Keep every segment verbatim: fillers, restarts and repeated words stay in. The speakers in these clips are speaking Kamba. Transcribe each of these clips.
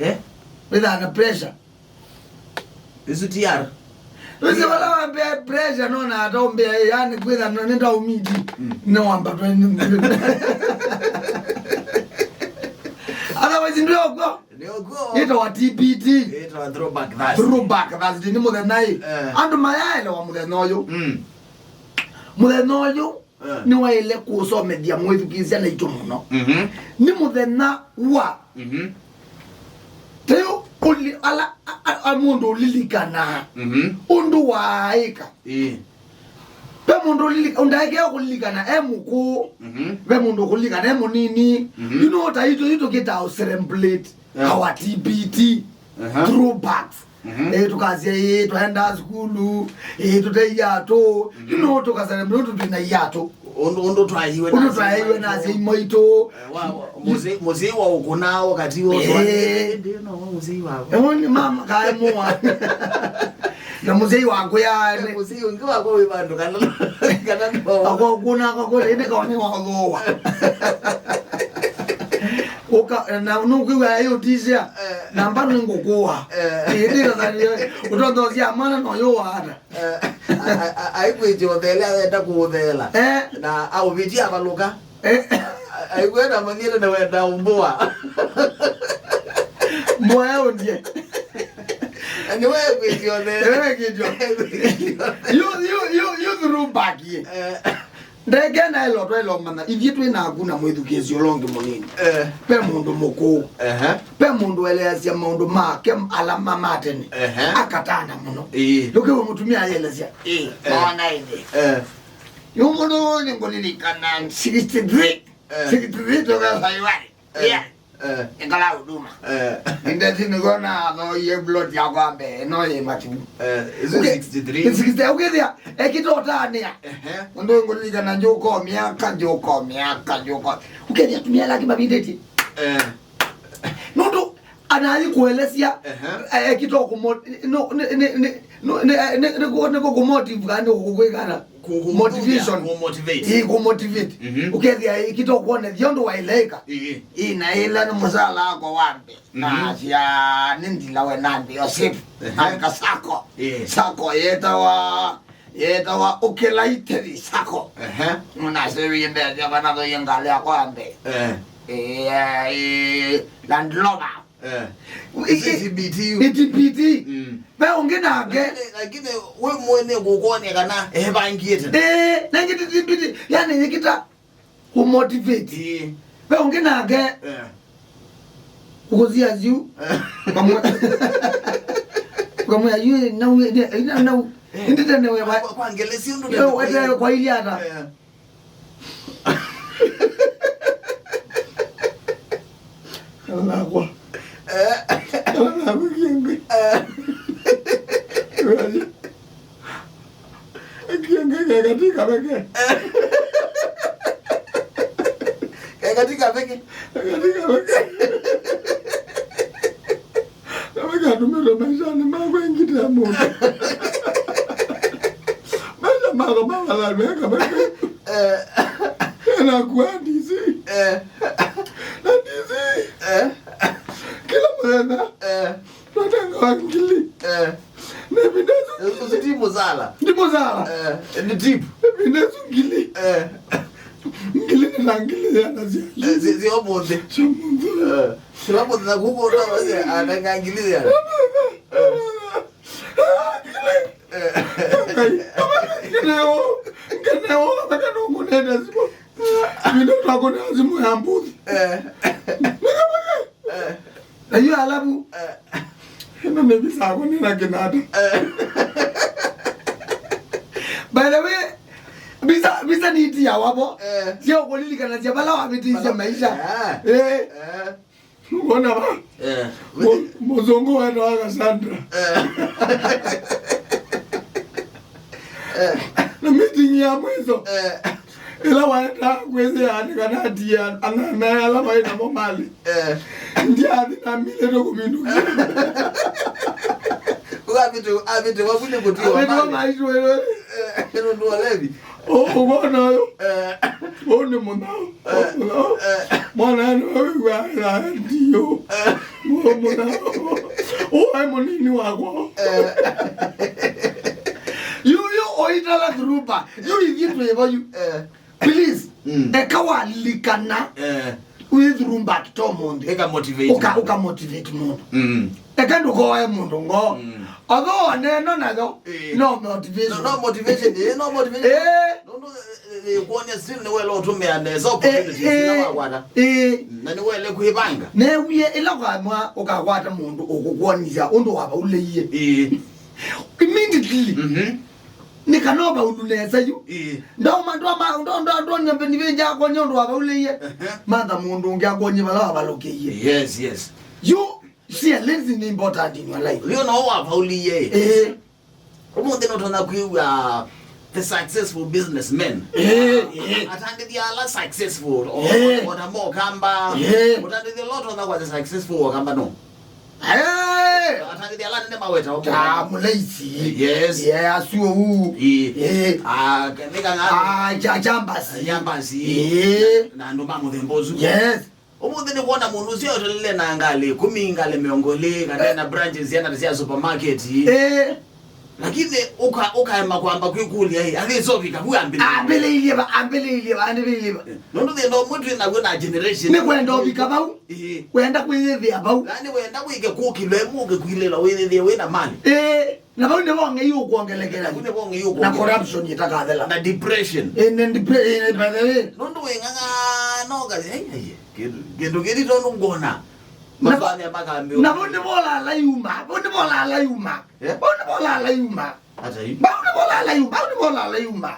Eh? Wĩthaa na pressure. Isu T R. Wĩsĩ vala wambea pressure, no na ata ũmbea, yani kwĩtha no nĩ ndaumiti. Mm. No wamba twenty. Otherwise, ndio kwa. Ndio kwa. Ĩtawa T B T. Ĩtawa Throwback Thursday. Throwback Thursday nĩ mũthenya ĩ. Eh. Andũ mayaelewa mũthenya ũyũ. Mm. Mũthenya ũyũ Eh. Nĩwaĩle kũsomethya mwĩthukĩĩsya naitũ mũno. Mhm. Nĩ mũthenya wa. Mhm. Teyo ũli-, ala, a, a, a, mũndũ ũlilikanaa. Mhm. Ũndũ waaĩka. Ĩĩ. Ve mũndũ ũlilika-, ũndaĩkea kũlilikana e mũkũũ. Mhm. Ve mũndũ ũkũlilikana e mũnini. Mhm. You know, taitũ, itũ kĩtaa celebrate. Yeah. Our T B T, aha, throwbacks. Mhm. Eh, tũkasya, ĩĩ, twaendaa sukulu, ĩĩ, tũte iatũ. Mhm. You know, tũkasya, nũndũ twĩ na iatũ. Ũndũ, ũndũ twaiwe. Ũndũ twaiwe na asyai maitũ. Eh, wa, wa, mũsyai, mũsyai wa ũkũnaa wakati wose. Eh. Ndĩ no mũsyai wakwa. Eh, nĩ mama, kae mũa. Na mũsyai wakwa yani. Mũsyai ũngĩ wakwa wĩ vandũ kana, kana no. Akwa ũkũna, akwa kũna, ĩndĩ kaone wa thũa. Ũka, na nũkwĩw'a ĩũtisya, eh, na mbano nĩngũkũa. Eh. Ĩndĩ ĩtathanĩe, ũtondosia mwana no yũa ata. Eh, a, a, a, aikwĩtya ũthele, awenda kũũtheela. Eh. Na aũvĩtya avalũka. Eh. A, aikwenda manyĩte na wenda ũmbũa. Mboya ũndie. Nĩwe kwĩtya ũthele. Nĩwe kwĩtya. Yu, yu, yu, yu through back ye. Eh. Ndeke naĩlotwa ĩlomanya, ithyĩ twĩ naku na mwĩthukĩĩsyo ũla ũngĩ mũnini. Eh. Ve mũndũ mũkũũ. Ehe. Ve mũndũ eleasya maũndũ make ala ma ma tene. Ehe. Akatana mũno. Ĩĩ. Ndũkĩw'a mũtumĩa ayelesya. Ĩĩ, eh, maona ĩthĩ. Eh. Yu mũndũ ũyũ nĩngũlilikana sixty-three. Eh. Sixty-three tũkasaiwani. Eh. Yeah. Eh. Ĩkala huduma. Eh. Nĩndeti nĩkwona no ye plot yakwa mbee, no ye matibu. Eh, is it okay, sixty-three? Sixty, ũkĩthĩa, ekĩte ũtanĩa. Ehe. Ũndũ ngũlilikana njũka o myaka, njũka o myaka, njũka. Ũkĩthĩa atumĩa ala angĩ mavindĩtye. Eh. Nũndũ anathi kũelesya, ehe, eh, ekĩte kũmo-, no, nĩ, nĩ, nĩ, no, nĩ, eh, nĩ, nĩ, nĩ, nĩ kũmotive kana nĩ kũkwĩkana. Ku-, ku-, motivation. Ku-, motivate. Ĩĩ, kũmotivate. Mhm. Ũkethĩa ĩkĩte ũkwonethya ũndũ waĩle ĩka. Ĩĩ. Ĩĩ, na ĩla nĩ mũsala wakwa wa mbee. Mhm. Na sya nĩ ndila we na mbee o save. Ehe. Naika sacco. Ĩĩ. Sacco yetawa, yetawa Ũkĩla Iteri Sacco. Ehe. Mũnasĩvie mbee sya vana thoie ngalĩ yakwa ya mbee. Eh. Ĩĩ, ĩĩ, Land Rover. Eh. Ĩ-, ĩ-, T B T. Ĩ T B T. Mm. Ve ũngĩ nake. Lakini, lakini we mwene kũkwonekana evangie tena. Eh, nangi T B T. Yani, yĩkĩta kũmotivate. Ĩĩ. Ve ũngĩ nake. Eh. Ũkũsia yu. Eh. Kamwe. Kamwe yu, nau, nau, nau. Eh. Indi tene we wa-, kwa, kwa ngelesi ũndũ yo, tene wete kwa iliata. Eh. Kana nakwa. Eh. Kana nakwa kĩngĩ. Eh. Kĩngĩ ke katika veke. Eh. Ke katika veke. Katika veke. Kama katumĩtwe maishanĩ makwa ĩngitĩa mũndũ. Maisha makwa ma mathanu eka maisha. Eh. Ena kuwa D C. Eh. Na D C. Eh. Kila mũthenya. Eh. Natengawa ngili. Eh. Na ĩvinda ĩsu ngili. Ũsu ti mũsala. Ndi mũsala. Eh, ni tip. Ĩvinda ĩsu ngili. Eh. Ngili nĩ na ngili ya na cia. Eh, zi-, zi ũmũnthĩ. Cia mũnthĩ. Eh. Kĩla mũthenya kuku ũtawasya, atenga ngili ya. Ngeneo, ngeneo, akanũngũnene simũ. Ĩvinda twakũnea simũ ya mbuthi. Eh. Eh. Na yu alafu, eh, ĩno nĩ visa yakwa nĩ na kĩnata. Eh. By the way, visa, visa nĩ itiawa vo. Eh. Sya ũkũlilikana sya vala wavĩtĩisye maisha. Eh. Eh. Eh. Nũkwona va? Eh. Mu-, mũzungu wetawa Cassandra. Eh. Eh. Na meeting ya mwiso. Eh. Ĩla waenda kwĩsĩanĩ kana atie anana ala maĩ namo malĩ. Eh. Ndiathi na milĩte kũmindũkia. Ũkavĩte, avĩte wavune kũtiwa. Avĩte malĩ. Malĩ. Eh, nũndũ wa levi. Ũ-, ũkwona ũyũ? Eh. Ũũ nĩ mũthao. Ũũ mũthao. Mwana nĩ wĩw'a ĩla ndiũ. Ũũ mũthao. Ũũ aĩ mũnini wakwa. Yu, yu ũitala through back. Yu ithyĩ twĩ vo yu. Please, mm, eka walilikana, eh, wĩ through back to mũndũ. Eka motivate mũndũ. Ũka motivate mũndũ. Mm. Eka ndũkoe mũndũ ngo. Mm. Although neno nayo, eh, no motivation. No, no motivation, eh, no motivation. Eh. Nũndũ, eh, eh, kuonia still nĩ wele ũtũmĩa nesa opportunities, eh, ila wakwata. Eh. Na nĩ wele kwĩvanga. Newie ila kwamwa ũkakwata mũndũ ũkũkuonisya ũndũ wavaulĩie. Eh. Immediately. Mhm. Nĩ kana ũvaulu nesa yu. Ĩĩ. Ndauma ndwama ndo ndo ndo nyambe nivĩnja akwony'a ũndũ wavaulĩie. Ehe. Mantha mũndũ ũngĩ akwony'e vala wavalũkĩie. Yes, yes. You see, a lesson important in your life. Yu no wavaulĩie. Eh. Ũmũnthĩ nũtonya kwĩw'a the successful businessmen. Eh, eh. Atandĩthya ala successful. O, eh, o, o ta mokamba. Eh. Ũtandĩthya ũla ũtonya kwa the successful wakamba no. Eh! Atandĩthya ala nene maweta o ta mũlaisi. Yes. Yeah, asu ũu. Ĩĩ. Eh. Ah, nĩ kana ah, cha chambasi. Chambasi. Eh. Na, na andũ ma mũthemba ũsu. Yes. Ũmũnthĩ nĩ kuona mũndũ ũcio otelele na ngalĩ ĩkũmi, ngalĩ mĩongo ĩlĩ, kana na branches yana cia supermarket. Eh. Lakini ũka-, ũkaema kwamba kwĩkũlya, ĩ, athĩsovika vu ambĩlĩilye. Ambĩlĩilye va, ambĩlĩilye va, ambĩlĩilye va. Nũndũ thĩna ũmwe twĩ naw'o na generation. Nĩ kwenda ũvika vau. Ĩĩ. Wenda kwĩyĩthĩa vau. Yaani wenda wĩke kũkilwe mũke kwilĩla wĩyĩthĩa wĩ na mali. Ĩĩ. Na vau nĩvo ng'ei ũkwongelekela. Vau nĩvo ng'ei na ũkwongelekela. Corruption ĩtakathela. Na depression. Ĩĩ, na depre-, ĩĩ, by the way. Nũndũ wĩng'ang'a no kazi, ai, ai, kĩndũ, kĩndũ kĩthi tondũ ngona. Na va-, mafanya makambi. Na vau nĩvo lala yuma. Vau nĩvo lala yuma. Eh? Vau nĩvo lala yuma. Hata hivi. Vau nĩvo lala yuma. Vau nĩvo lala yuma.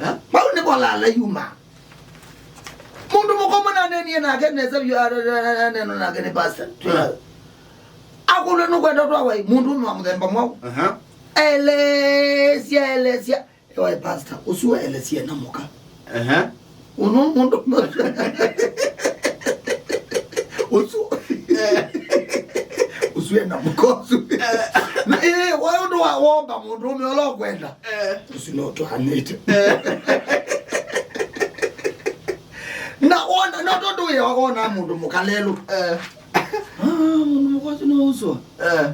Eh? Vau nĩvo lala yuma. Mũndũ mũkũmũ nanenie nake nesa vyũ, a-, a-, a-, a-, neno nake nĩ pastor. Eh. Akũlwe nũkwenda twawa mũndũ ũmwe wa mũthemba mwaũ. Aha. Elesya, elesya. Ewa pastor, ũsu waelesie na mũka. Ehe. Ũno mũndũ ũsu. Eh. Ũsu ena mũka ũsu. Eh. Na, eh, wa ũndũ wa womba mũndũ ũme ũla ũkwenda. Eh. Ũsu no twanĩte. Eh. Na wona, no tondũ wĩ wona mũndũ mũka lelũ. Eh. Ah, mũndũ mũka ũsu no ũsu. Eh.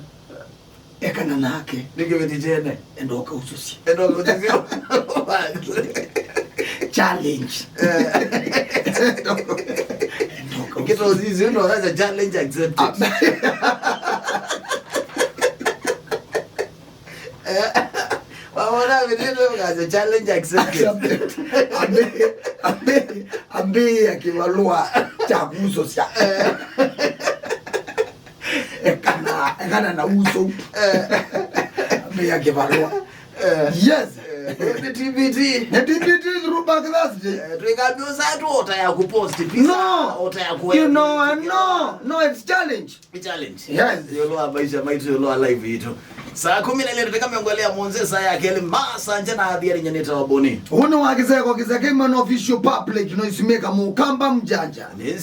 Ekana nake. Nĩ kĩveti kyene. Enda ũkausũsye. Enda ũkausũsye. Challenge. Eh. Enda ũka-, enda ũkausũsye. Kĩtosisi, no, that's a challenge accepted. Am-, eh, wawona vitendo, that's a challenge accepted. Accepted. Ambe, ambe, ambe ya kivalũa cha kusũsya. Eh. Ekana, ekana na uso. Eh. Mea kivalũa. Eh. Yes. Eh, the T B T. The T B T through back Thursday. Eh, twikambio saa tu ota ya kupost pizza, no, ota ya kuwa-, you know, no, no, it's challenge. It's challenge. Yes. Yolo wa maisha maitu, yolo wa life itu. Saa kumi na ile tuteka miongo ya monze saa ya keli masa nje na adhiari nyene tawaboni. Uno wa kiseko kiseke man official public noise maker mukamba mjanja. Nesi